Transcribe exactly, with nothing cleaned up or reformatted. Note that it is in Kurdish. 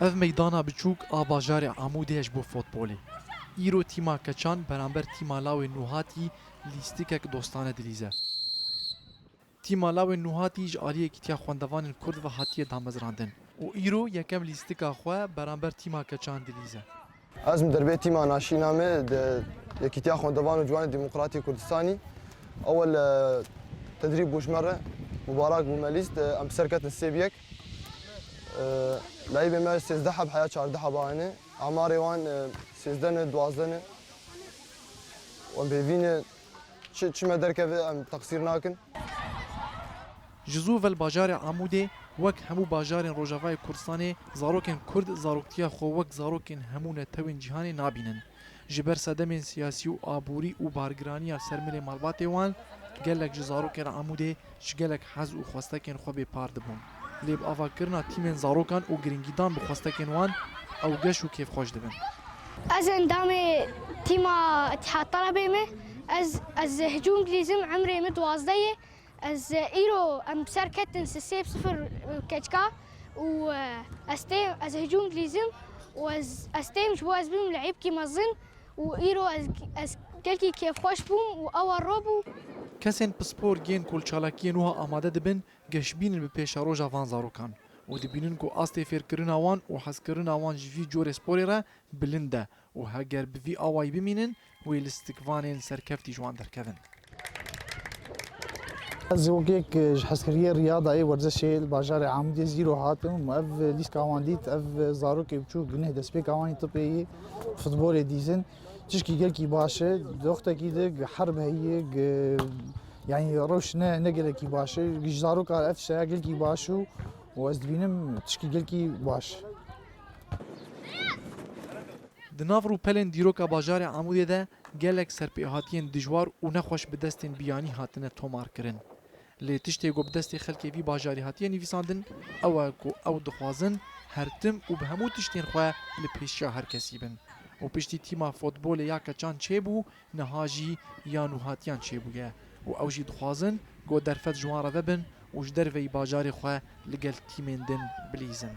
Ev meydana biçûk a bajarê Amûdê ye ji bo fotbolê. Îro tîma keçan beramber tîma lawê Nûhatî lîstikek dostane dilîze. Tîma lawê Nûhatî ji aliyê Yekîtiya Xwendevanên Kurd ve hatiye damezrandin û îro yekem lîstika xwe beramber tîma keçan dilîze. Ez min derbê tîma naşîna me di Yekîtiya Xwendevan û Ciwanê Demokratî Kurdistanî. Ewel, e, tedrîb bû ji me re, mubarak bû me lîst, e, em bi ser ketin sê bi yek. E, Leyîbê me sêzdeh heb heya çardeh heba hene. Amarê wan, e, sêzdeh ne, duwazdeh ne. Em bêvî ne çi, çi me derkeve em teqsîr nakin. Ji zû ve li bajarê Amûdê wek hemû bajarên Rojavayê Kurdistanê zarokên Kurd zaroktiya xwe wek zarokên hemû netewên cîhanê nabînin. Ji ber sedemên siyasî û aborî û bargiraniya ser milê malbatê wan, gelek ji zarokên Amûdê ji gelek hez û xwestekên xwe bêpar dibûn. Lê bi avakirina tîmên zarokan û giringîdan bi xwestekên wan, ew geş û kêfxweş dibin. Ez endamê tîma Îtîhad Telebê me. Ez, ez hicûm dilîzim, emrê min duwazdeh ye. Ez, e, îro em bi ser ketin sê bi sifir, e, keçika û, e, ez têm, ez hicûm dilîzim û ez, ez têm ji bo ez bibim le'îbkî mezin û îro ez, ez gelkî kêfxweş bûm û ew ro bû. Kesên pispor yên ku li çalakiyên wiha amade dibin, geşbîn in bi pêşeroja van zarokan û dibînin ku astê fêrkirina wan û hezkirina wan ji vî corê sporê re bilind e û heger bi vî awayî bimînin, wê listikvanên serkeftî ji wan derkevin. Ez wek yek ji hezkiriyê riyadayê werzişê li bajarê Amûdê zîro hatim û ev lîstika wan dît, ev zarokê biçûk guneh destpêka wan yî tipê yî futbolê dîzin. Tişkî gelkî baş e, di wextekî de gi herb heye, gi, yanî rewş ne, ne gelekî baş e. Ji zaroka ev şeya gelkî baş û, û ez dibînim tişkî gelkî baş. Di nav rûpelên dîroka bajarê Amûdê de gelek serpêhatiyên dijwar û nexweş bi destên biyanî hatine tomarkirin. Lê tiştê ku bi destê xelkê vî bajarî hatiye nivîsandin, ew e ku ew dixwazin her tim û bi hemû tiştên xwe li pêşiya her kesî bin. Û piştî tîma fotbolê ya keçan çêbû, niha jî ya nûhatiyan çêbûye û ew jî dixwazin ku derfet ji wan re vebin û ji derveyî bajarê xwe li gel tîmên din bilîzin.